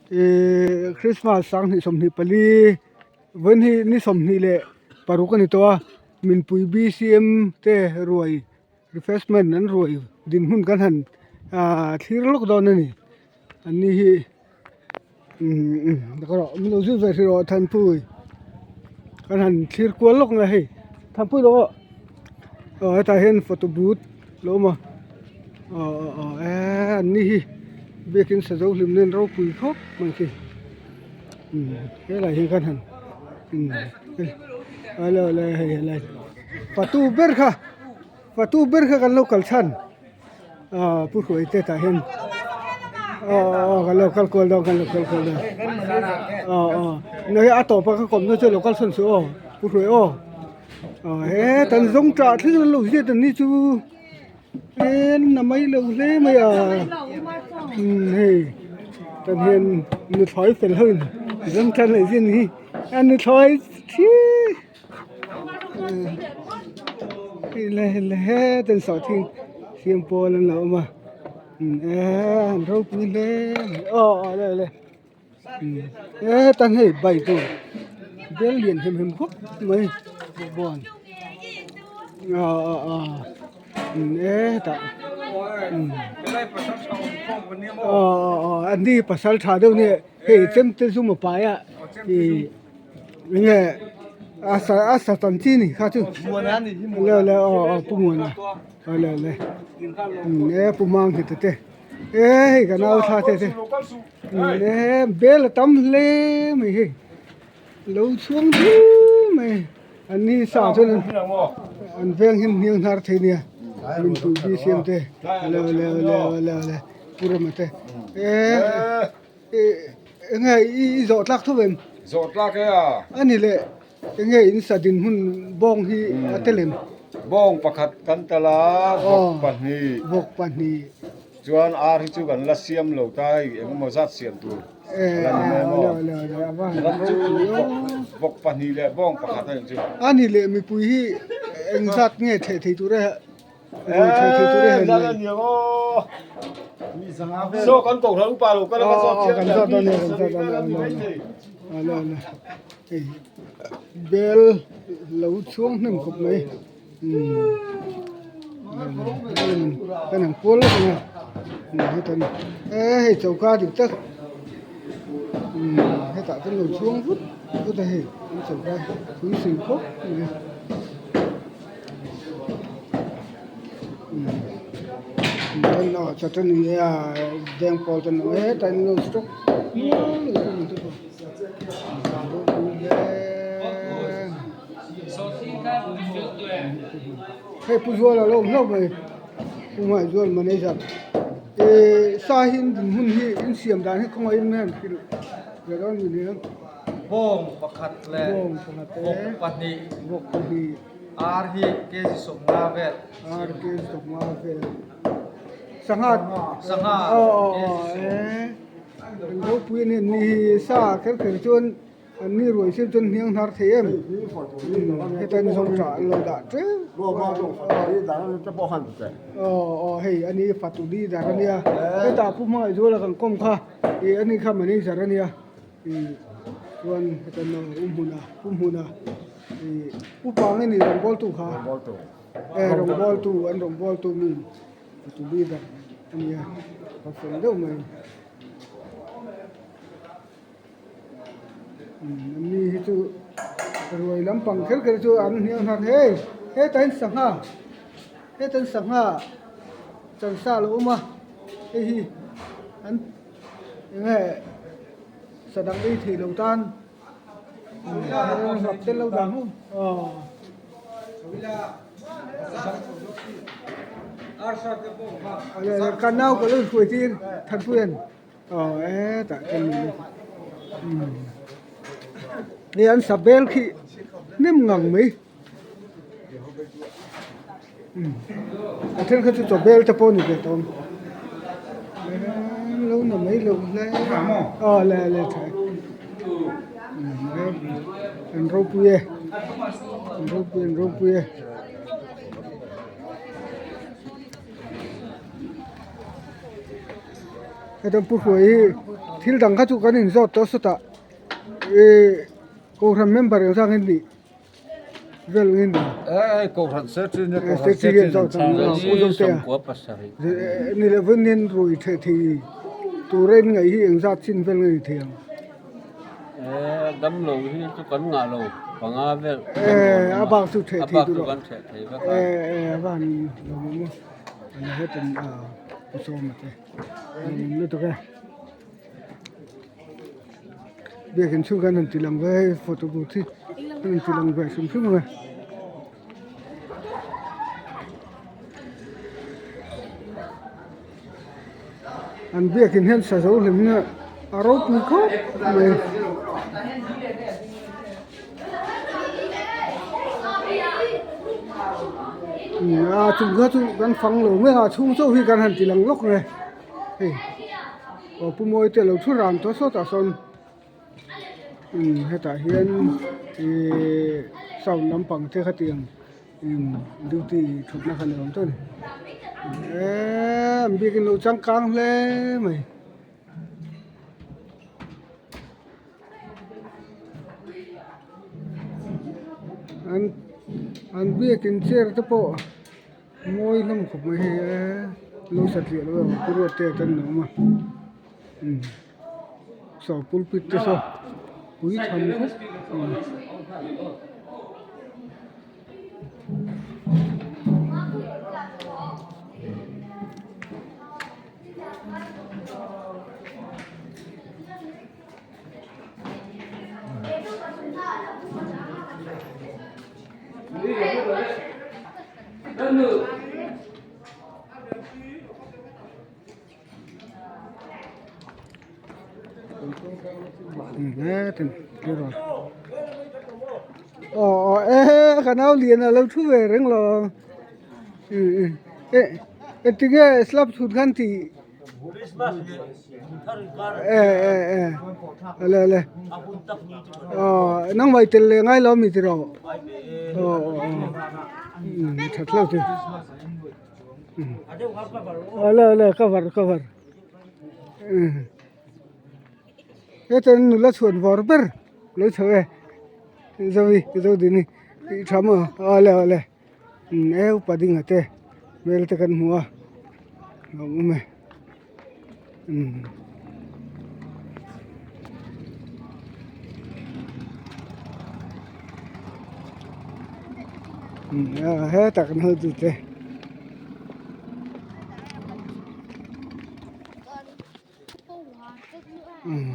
Ihh Christmas 2024 vawiin hi ni 26 a ni tawh a minpui B_C_M te ruai refreshment an ruai dinhmun kan han ahh thlir lawk dawn a ni an ni hi umm rawh min lo zui ve hrih rawh Thanpui kan han thlir kual lawk mai a hei Thanpui lo aw aw hetah hian photo booth a lo awm a aw aw aw eee an ni hi biakin sazo hlim nen ropui khawp mai khi umm helai hi kan han umm awle awle hei helai fatu ber kha fatu ber kha kan lo kal chhan aw pu hruai te tah hian aw aw kan lo kal kual dawn kan lo kal kual dawn aw aw nge a tawp a ka kawmna chu lo kal sawn suh aw pu hruai aw aw he tan zawng tah thleng an lo zet an ni chu en a mai lo hle mai a umm hei tan hian nuthlawi fel ho in zawng tan leh zin hi a nuthlawi thi. Heten sawhthing siam pawl an lo awm a eee an ropui hle mai aw aw le le hetan hei bai tur bel lian hem hem khawp mai bawkbawn aw aw aw hetah aw aw aw an ni pasal tha deuh nia hei chemte zum a pai a ih. Enge a sa a sa tam chi ni kha chu le le aw aw pu muana aw le le e pu mang hi te te e hei ka nau thla te te e bel a tam hle mai hei lo chhuang dul mai an ni sa chuan an veng hian hniang hnar thei nia min pui bi siam te le le le le le pu rama te e. Enge i zawh tlak tho em? Zawh tlak e a. A ni le, enge in sa dinhmun bawng hi a tel em? Bawng pakhat kan tel a, vawk pahnih. Vawk pahnih. Chuan ar hi chu kan la siam lo ta hei engemaw zat siam tur a la ni mai maw? Ram chu vawk pahnih leh bawng pakhat a nih chu. A ni le, mipui hi engzat nge theh thei tur e? Bel lo chhuang hnem khawp mai kan han kual lawk ang a hetan e hei choka dik tak hetah chuan lo chhuang vut vut a hei an choka tui sei khawp mai. Hei pu zuala lo awm hlauh mai pu hmaizual manager ihh sa hi in dinhmun hi in siam dan hi khawngaih in hian hrilh ve dawn mi nia. Bawng pakhat leh vawk pahnih. Vawk pahnih. Ar hi kg 15 vel. Ar kg 15 vel. Sangha. Sangha. Aw aw aw e. An ropui ani an ni hi sa kher kher chuan an ni ruai siam chuan hniang hnar thei em. Heta an zawng tah an lo dah teuh. Aw aw hei ani fatu leader ania. Hetah Pu Hmangaihzuala kan kawm kha ih ani kha manager ania. Ih chuan heta na u hmuna pu hmuna ih upa nge ni rawngbawl tu kha e rawngbawl tu an rawngbawl tu mi tu leader a nia ka fel deuh mai umm an ni hi chu ruai lampang kher kher chu an hniang hnar hei hetah hian sangha hetah hian sangha chansa a lo awm a hei hi an. Enge sadang ei theih loh tan hlap tel lo dan hu aw. Kan nau ka lo hruai tir Thanpuian aw hetah chuan hei an sa bel khi hnem ngang mai a then kha chu chaw bel te pawh a ni ve tawh ang lo na mai lo hle aw le le tha e an ropui e an ropui an ropui e. Hetiang pu hruai hi thil dang kha chu kan inzawt tawh sawtah ih kohhran member eng zat nge nih vel nge ni? Eh kohhran secretary nia kohhran secretary an chhang a. Ni leh vawiin hian rui theh thei tura in ngaih hi eng zat chin vel nge ni thei ang? Eh damlo hi chu kan ngah lo panga vel eh a bak chu theh thei tur a bak chu kan theh thei vek a. Eh eh a van lo maw a hetan a pu sawma te. Lutuk e biakin chhung khan han ti lang ve hei photo booth hi an ti lang ve hrim hrim ang e. An biakin hian sa zo hlim in a ropui khawp mai. A chung kha chu kan fang lo mai a chhung chauh hi kan han ti lang lawk mai hei aw pu mawi te a lo thu ran tawh sawtah sawn hetah hian ihh sound lampang te kha tiang duty thutna kha ni awm tawh a ni eee an biakin lo changkang hle mai. An an biakin chair te pawh mawi hlawm khawp mai hei eee lo satliah lo ang pu ruat te a tan a awm a umm saw pulpit te saw pui tham khawp mai. Aw aw e ka nau lian a lo thu ve reng lo engtinge slab chhut khan tih eh eh eh ale ale aw nangmah i tel leh ngai lo ami tiraw aw aw aw that hlauh chu ale ale cover cover heta nula chhuan vawr ber lo chho e zovi zodini tih tha maw ale ale. E upa dinga te hmel te kan hmu a lawm awm e umm. Hetah kan hotu te. Umm.